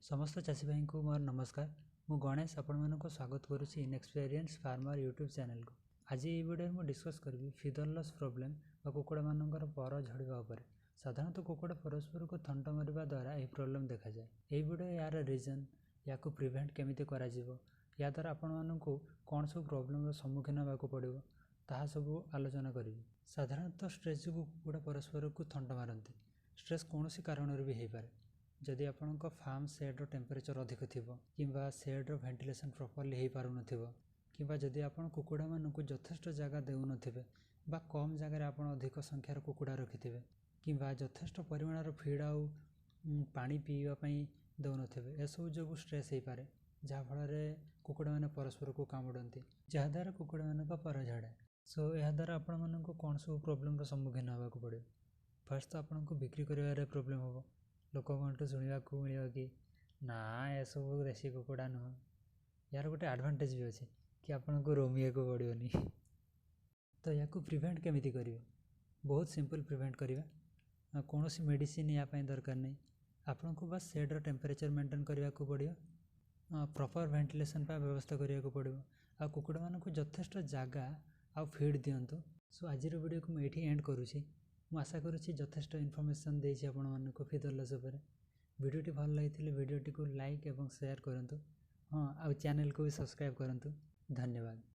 ସମସ୍ତ ଚାଷୀ ଭାଇଙ୍କୁ ମୋର ନମସ୍କାର। ମୁଁ ଗଣେଶ ଆପଣମାନଙ୍କୁ ସ୍ୱାଗତ କରୁଛି ଇନ୍ଏକ୍ସପେରିଏନ୍ସ ଫାର୍ମର ୟୁଟ୍ୟୁବ୍ ଚ୍ୟାନେଲକୁ। ଆଜି ଏହି ଭିଡ଼ିଓରେ ମୁଁ ଡିସ୍କସ୍ କରିବି ଫିଦର ଲସ୍ ପ୍ରୋବ୍ଲେମ୍ ବା କୁକୁଡ଼ାମାନଙ୍କର ପର ଝଡ଼ିବା ଉପରେ। ସାଧାରଣତଃ କୁକୁଡ଼ା ପରସ୍ପରକୁ ଥଣ୍ଟ ମାରିବା ଦ୍ୱାରା ଏହି ପ୍ରୋବ୍ଲେମ୍ ଦେଖାଯାଏ। ଏହି ଭିଡ଼ିଓ ଏହାର ରିଜନ୍, ୟାକୁ ପ୍ରିଭେଣ୍ଟ କେମିତି କରାଯିବ, ୟାଦ୍ୱାରା ଆପଣମାନଙ୍କୁ କ'ଣ ସବୁ ପ୍ରୋବ୍ଲେମ୍ର ସମ୍ମୁଖୀନ ହେବାକୁ ପଡ଼ିବ, ତାହା ସବୁ ଆଲୋଚନା କରିବି। ସାଧାରଣତଃ ଷ୍ଟ୍ରେସ୍ ଯୋଗୁଁ କୁକୁଡ଼ା ପରସ୍ପରକୁ ଥଣ୍ଟ ମାରନ୍ତି। ଷ୍ଟ୍ରେସ୍ କୌଣସି କାରଣରୁ ବି ହେଇପାରେ। ଯଦି ଆପଣଙ୍କ ଫାର୍ମ ସେଡ଼୍ର ଟେମ୍ପରେଚର୍ ଅଧିକ ଥିବ, କିମ୍ବା ସେଡ଼୍ର ଭେଣ୍ଟିଲେସନ୍ ପ୍ରପର୍ଲି ହେଇପାରୁନଥିବ, କିମ୍ବା ଯଦି ଆପଣ କୁକୁଡ଼ାମାନଙ୍କୁ ଯଥେଷ୍ଟ ଜାଗା ଦେଉନଥିବେ ବା କମ୍ ଜାଗାରେ ଆପଣ ଅଧିକ ସଂଖ୍ୟାର କୁକୁଡ଼ା ରଖିଥିବେ, କିମ୍ବା ଯଥେଷ୍ଟ ପରିମାଣର ଫିଡ଼୍ ଆଉ ପାଣି ପିଇବା ପାଇଁ ଦେଉନଥିବେ, ଏସବୁ ଯୋଗୁଁ ଷ୍ଟ୍ରେସ୍ ହେଇପାରେ, ଯାହାଫଳରେ କୁକୁଡ଼ାମାନେ ପରସ୍ପରକୁ କାମୁଡ଼ନ୍ତି, ଯାହାଦ୍ୱାରା କୁକୁଡ଼ାମାନଙ୍କ ପର ଝଡ଼େ। ସୋ ଏହାଦ୍ୱାରା ଆପଣମାନଙ୍କୁ କ'ଣ ସବୁ ପ୍ରୋବ୍ଲେମ୍ର ସମ୍ମୁଖୀନ ହେବାକୁ ପଡ଼ିବ? ଫାର୍ଷ୍ଟ ତ ଆପଣଙ୍କୁ ବିକ୍ରି କରିବାରେ ପ୍ରୋବ୍ଲେମ୍ ହେବ। ଲୋକଙ୍କଠୁ ଶୁଣିବାକୁ ମିଳିବ କି ନା, ଏସବୁ ଦେଶୀ କୁକୁଡ଼ା ନୁହଁ। ଏହାର ଗୋଟେ ଆଡ଼ଭାଣ୍ଟେଜ୍ ବି ଅଛି କି ଆପଣଙ୍କୁ ରୋମିବାକୁ ପଡ଼ିବନି। ତ ୟାକୁ ପ୍ରିଭେଣ୍ଟ କେମିତି କରିବେ? ବହୁତ ସିମ୍ପଲ୍ ପ୍ରିଭେଣ୍ଟ କରିବା। କୌଣସି ମେଡ଼ିସିନ୍ ୟା ପାଇଁ ଦରକାର ନାହିଁ। ଆପଣଙ୍କୁ ବାସ୍ ସେଡ଼୍ର ଟେମ୍ପରେଚର୍ ମେଣ୍ଟେନ୍ କରିବାକୁ ପଡ଼ିବ, ପ୍ରପର୍ ଭେଣ୍ଟିଲେସନ୍ ପାଇଁ ବ୍ୟବସ୍ଥା କରିବାକୁ ପଡ଼ିବ, ଆଉ କୁକୁଡ଼ାମାନଙ୍କୁ ଯଥେଷ୍ଟ ଜାଗା ଆଉ ଫିଡ଼୍ ଦିଅନ୍ତୁ। ସୋ ଆଜିର ଭିଡ଼ିଓକୁ ମୁଁ ଏଇଠି ଏଣ୍ଡ କରୁଛି। ମୁଁ ଆଶା କରୁଛି ଯଥେଷ୍ଟ ଇନଫର୍ମେସନ୍ ଦେଇଛି ଆପଣମାନଙ୍କୁ ଫିଦର ଲସ୍ ଉପରେ। ଭିଡ଼ିଓଟି ଭଲ ଲାଗିଥିଲେ ଭିଡ଼ିଓଟିକୁ ଲାଇକ୍ ଏବଂ ସେୟାର କରନ୍ତୁ। ହଁ, ଆଉ ଚ୍ୟାନେଲକୁ ବି ସବସ୍କ୍ରାଇବ୍ କରନ୍ତୁ। ଧନ୍ୟବାଦ।